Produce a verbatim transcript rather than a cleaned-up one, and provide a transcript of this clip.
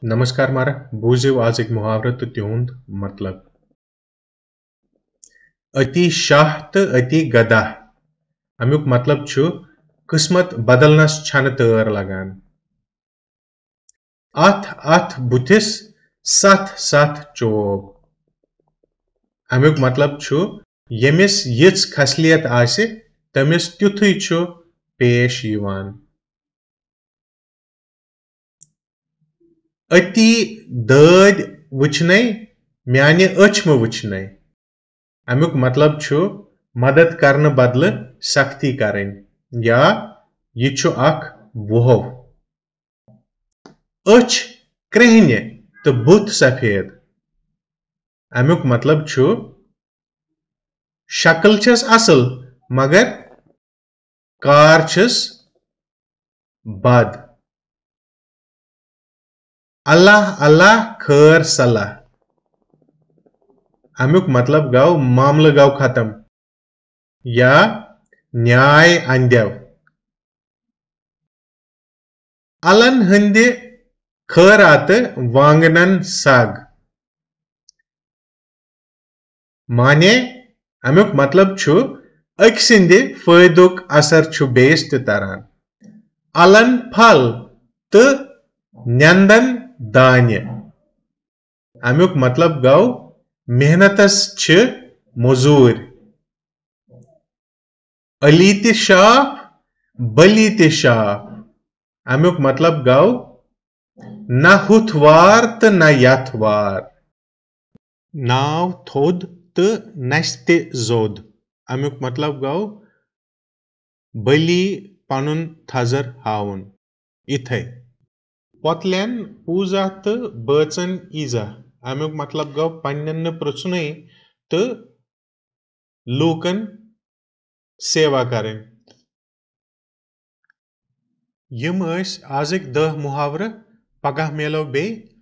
نمسکار مارا، بوٗزِو آزٕکۍ محاورٕ تہٕ تِہُنٛد مطلب۔ أتی شاہ تہٕ أتی گدا۔ اَمیُک مطلب چھُ، قٕسمت بدلنس چھنہٕ تٲر لگان۔ اتھ اتھ بُتھِس ستھ ستھ چوب۔ اَمیُک مطلب چھُ، ییٚمِس یِژھ خصلیت آسہِ، تٔمِس تیُتھُے چھُ پیش یِوان۔ أتی دٲدۍ وٕچھنے، میانہِ أچھ مہٕ وٕچھنے۔ اَمیُک مطلب چھُ، مدد کرنہٕ بدلہٕ سختی کرٕنۍ، یا یہِ چھُ اکھ وُہو۔ أچھ کرٛہنہِ تہٕ بُتھ سفید۔ اَمیُک مطلب چھُ، شکل چھس اصل، مگر کار چھس بد۔ اللہ اللہ خٲر صلاح۔ اَمیُک مطلب گوٚو، معاملہٕ گوٚو ختم یا نیاے اندیو۔ الن ہٕنٛدِ خٲراتہٕ وانگنن سگ۔ معنی، اَمیُک مطلب چھُ، أکۍ سٕنٛدِ فٲیدُک اثر چھُ بیٚیِس تہِ تران۔ الن پھل تہٕ نٮ۪نٛدن دانہِ۔ اَمیُک مطلب گوٚو، محنتس چھِ مٔزوٗرۍ۔ علی تہِ شاپ، بلی تہِ شاپ۔ اَمیُک مطلب گوٚو، نہ ہُتھ وار تہٕ نہ یتھ وار۔ ناو تھوٚد تہٕ نستہِ زوٚد۔ اَمیُک مطلب گوٚو، بلی پنُن تھزر ہاوُن۔ اِتھے۔ پۄتلٮ۪ن پوٗزا تہٕ بٲژن ایٖزا۔ اَمیُک مطلب گوٚو، پننٮ۪ن نہٕ پرٛژھُنٕے تہٕ لوٗکن سیوا کرٕنۍ۔ یِم ٲسۍ آزٕکۍ دَہ محاورٕ۔ پگاہ میلو بیٚیہِ